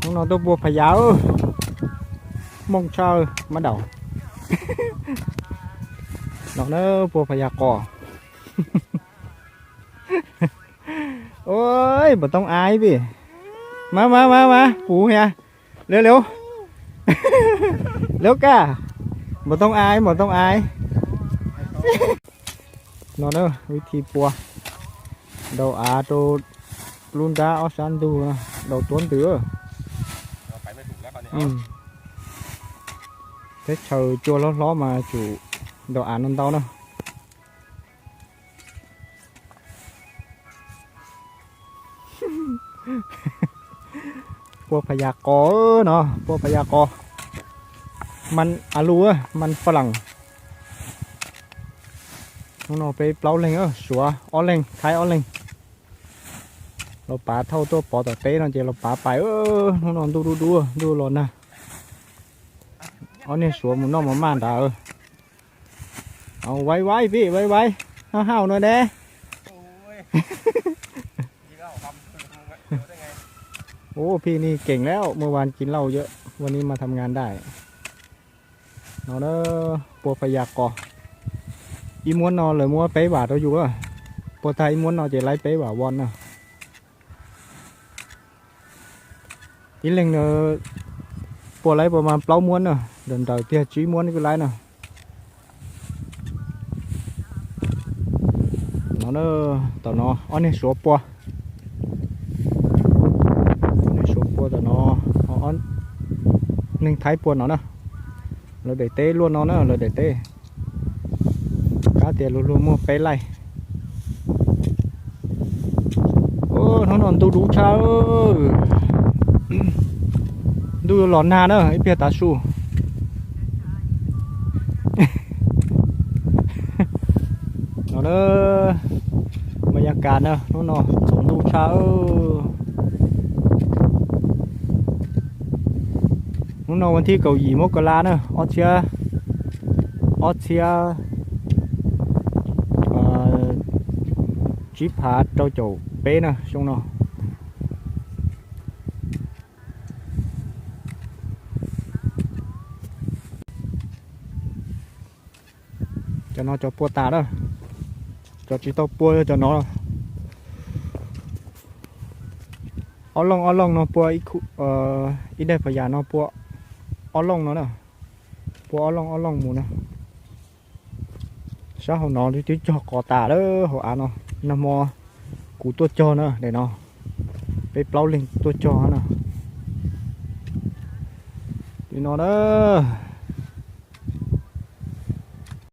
Hnub no tuaj pua Phas Yas, mooj tshaj mab daum. No na, pua Phas Yas qos. Oj, npam tooj av pib. Mas mas mas mas, puv hias. Lawv lawv, lawv kaj. Npam tooj av, npam tooj av. No na, vib thi pua. Daus av rau lub nrab ob sab ntug, daus tuab ntws. Teb chaws cua hlob hlob mas tsum daus av no ntau na. Pua Phas Yas qos no, pua Phas Yas qos. Man a lu, man fa las. Hnub no peb plaub leeg, Suav ob leeg, Thaib ob leeg. Los pav thauj tuaj pov tom teb no ces los pav pais. Hnub no ntuj dub dub, ntuj los nag. Ob niag Suav mus noj mov maj nrad. Au, vai vai pib, vai vai. Hauj hauj no de. Ua, phij ni keem lawm, muaj vas kis lauj ywm, vas ni mas tham ngas dai. No na, pua Phas Yas qos. Ib muab no lawv muab peb vam rau yus, pua tag ib muab no ces laib peb vam von na. Ib leeg pua laib pua mas plaub muab na, nrawm nrawm tiag tsib muab kwj laib na. No, tom no ob niag Suav pua. Ob niag Suav pua tom no, neeg Thaib pua no na. Lawv daim teb luaj no na, lawv daim teb. Kab tias luag luag muaj peb laij. Hnub no ntuj dub tshaj. Ntuj los nag na, ib pliag tav su. No na, bas yas kas na, hnub no tsaus ntuj tshaj. Hnub no vas thib kaum yim mab kas las na, ob txhiab, ob txhiab tsib phav rau caum peb na, xyoo no. Cov no cov pua tas na, cov tsis tau pua yog cov no. Ob looj ob looj no pua, ib daim Phas Yas no pua ob looj no na, pua ob looj ob looj mus na. Sab hauv no twb cog qos tas lawm hauv av no. Nag hmo kuv tuaj cog na, daim no peb plaub leeg tuaj cog na. Li no na.